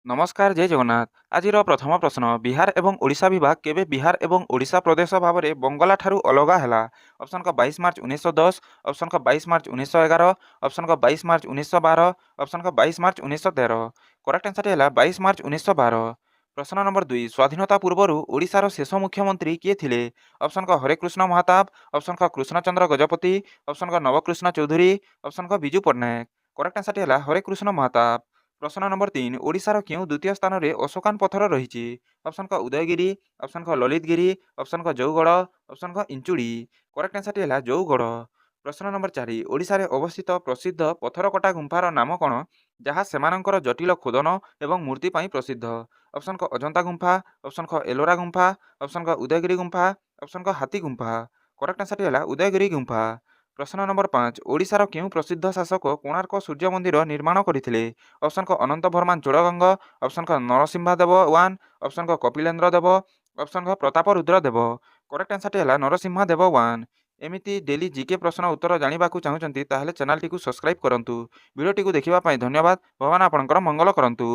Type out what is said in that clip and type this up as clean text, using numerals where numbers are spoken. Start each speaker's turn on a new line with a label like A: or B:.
A: ନମସ୍କାର, ଜୟ ଜଗନ୍ନାଥ। ଆଜିର ପ୍ରଥମ ପ୍ରଶ୍ନ, ବିହାର ଏବଂ ଓଡ଼ିଶା ବିଭାଗ କେବେ ବିହାର ଏବଂ ଓଡ଼ିଶା ପ୍ରଦେଶ ଭାବରେ ବଙ୍ଗଳା ଠାରୁ ଅଲଗା ହେଲା? ଅପସନ୍ କ 22 ମାର୍ଚ୍ଚ 1910, ଅପସନ୍ ଖ 22 ମାର୍ଚ୍ଚ 1911, ଅପସନ୍ ଘ 22 ମାର୍ଚ୍ଚ 1912, ଅପସନ୍ ଘ 22 ମାର୍ଚ୍ଚ 1913। କରେକ୍ଟ ଆନ୍ସର୍ଟି ହେଲା 22 ମାର୍ଚ୍ଚ 1912। ପ୍ରଶ୍ନ ନମ୍ବର 2, ସ୍ୱାଧୀନତା ପୂର୍ବରୁ ଓଡ଼ିଶାର ଶେଷ ମୁଖ୍ୟମନ୍ତ୍ରୀ କିଏ ଥିଲେ? ଅପସନ୍ କ ହରେକୃଷ୍ଣ ମହତାବ, ଅପସନ୍ ଖ କୃଷ୍ଣଚନ୍ଦ୍ର ଗଜପତି, ଅପସନ୍ ଘ ନବକୃଷ୍ଣ ଚୌଧୁରୀ, ଅପସନ୍ ଘ ବିଜୁ ପଟ୍ଟନାୟକ। କରେକ୍ଟ ଆନ୍ସର୍ଟି ହେଲା ହରେକୃଷ୍ଣ ମହତାବ। ପ୍ରଶ୍ନ ନମ୍ବର 3, ଓଡ଼ିଶାର କେଉଁ ଦ୍ୱିତୀୟ ସ୍ଥାନରେ ଅଶୋକାନ ପଥର ରହିଛି? ଅପସନ୍ କ ଉଦୟଗିରି, ଅପସନ୍ ଖ ଲଳିତଗିରି, ଅପସନ୍ ଘ ଜଉଗଡ଼, ଅପସନ୍ ଘ ଇଞ୍ଚୁଡ଼ି। କରେକ୍ଟ ଆନ୍ସର୍ଟି ହେଲା ଜଉଗଡ଼। ପ୍ରଶ୍ନ ନମ୍ବର 4, ଓଡ଼ିଶାରେ ଅବସ୍ଥିତ ପ୍ରସିଦ୍ଧ ପଥରକଟା ଗୁମ୍ଫାର ନାମ କ'ଣ, ଯାହା ସେମାନଙ୍କର ଜଟିଳ ଖୋଦନ ଏବଂ ମୂର୍ତ୍ତି ପାଇଁ ପ୍ରସିଦ୍ଧ? ଅପସନ୍ କ ଅଜନ୍ତା ଗୁମ୍ଫା, ଅପସନ୍ ଖ ଏଲୋରା ଗୁମ୍ଫା, ଅପସନ୍ ଘ ଉଦୟଗିରି ଗୁମ୍ଫା, ଅପସନ୍ ଘ ହାତୀ ଗୁମ୍ଫା। କରେକ୍ଟ ଆନ୍ସର୍ଟି ହେଲା ଉଦୟଗିରି ଗୁମ୍ଫା। ପ୍ରଶ୍ନ ନମ୍ବର 5, ଓଡ଼ିଶାର କେଉଁ ପ୍ରସିଦ୍ଧ ଶାସକ କୋଣାର୍କ ସୂର୍ଯ୍ୟ ମନ୍ଦିର ନିର୍ମାଣ କରିଥିଲେ? ଅପସନ୍ କ ଅନନ୍ତ ବର୍ମାନ ଚୋଡ଼ଗଙ୍ଗ, ଅପସନ୍ ଖ ନରସିଂହା ଦେବ ୱାନ୍, ଅପସନ୍ ଘ କପିଲେନ୍ଦ୍ର ଦେବ, ଅପସନ୍ ଘ ପ୍ରତାପ ରୁଦ୍ର ଦେବ। କରେକ୍ଟ ଆନ୍ସର୍ଟି ହେଲା ନରସିଂହା ଦେବ ୱାନ୍। ଏମିତି ଡେଲି ଜିକେ ପ୍ରଶ୍ନ ଉତ୍ତର ଜାଣିବାକୁ ଚାହୁଁଛନ୍ତି, ତାହେଲେ ଚ୍ୟାନେଲଟିକୁ ସବସ୍କ୍ରାଇବ୍ କରନ୍ତୁ। ଭିଡ଼ିଓଟିକୁ ଦେଖିବା ପାଇଁ ଧନ୍ୟବାଦ। ଭଗବାନ ଆପଣଙ୍କର ମଙ୍ଗଳ କରନ୍ତୁ।